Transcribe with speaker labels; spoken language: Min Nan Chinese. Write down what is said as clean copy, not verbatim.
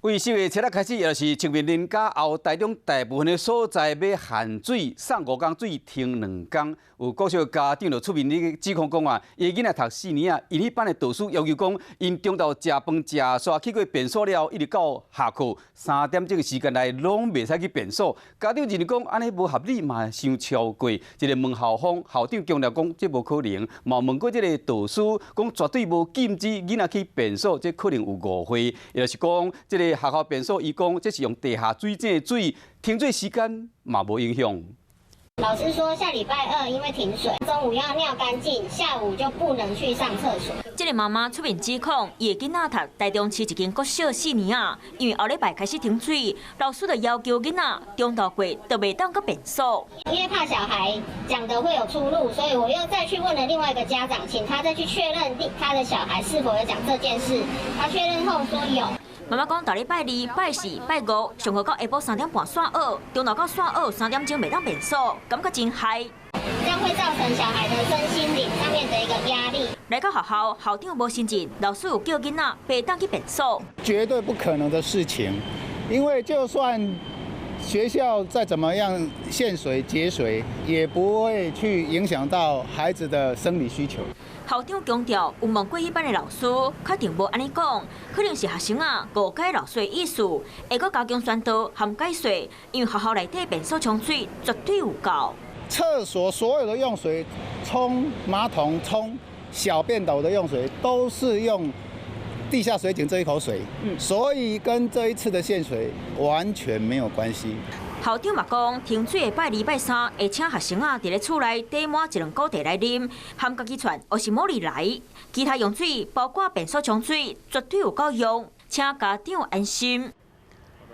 Speaker 1: 為10月7日開始，也就是清明連假後，台中大部分的所在欲限水，送5工水停2工。有國小家長就出面咧指控講啊，伊囡仔讀四年仔，𪜶彼班的導師要求講，𪜶中晝食飯食煞去過便所了，一直到下課3點鐘的時間內，攏袂使去便所。家長認為講按呢無合理嘛，傷超過。這個問校方，校長強調講這無可能，嘛問過這個導師，講絕對無禁止囡仔去便所，這可能有誤會。也就是講，這個學校便所，伊講這是用地下水井的水，停水時間嘛無影響。
Speaker 2: 老師說下禮拜二因為停水，中午要尿乾淨，下午就不能去上廁所。
Speaker 3: 這個媽媽出面指控，伊的囡仔讀台中市一間國小四年仔，因為後禮拜開始停水，老師就要求囡仔中晝過就袂當去便所。
Speaker 2: 因為怕小孩講的會有出入，所以我又再去問了另外一個家長，請他再去確認他的小孩是否有講這件事。他確認後說有。
Speaker 3: 媽媽講，逐禮拜二、拜四、拜五，上課到下晡3點半煞學，中晝到煞學3點鐘袂當便所，感覺真害。
Speaker 2: 這樣會造成小孩的身心靈上面的一個壓力。
Speaker 3: 來到學校，校長無承認，老師有叫囡仔袂當去便所。
Speaker 4: 絕對不可能的事情，因為就算學校再怎麼樣限水節水，也不會去影響到孩子的生理需求。
Speaker 3: 校長強調，有問過彼班的老師，確定無按呢講，可能是學生仔誤解老師的意思，會閣加強宣導和解說，因為學校內底便所沖水絕對有夠。
Speaker 4: 廁所所有的用水，沖馬桶、沖小便斗的用水，都是用地下水井這一口水，所以跟這一次的限水完全沒有關係。
Speaker 3: 校長嘛講，停水的拜二、拜三會請學生仔佇咧厝內貯滿一兩股茶來啉，含家己串或是莫里來。其他用水，包括便所沖水，絕對有夠用，請家長安心。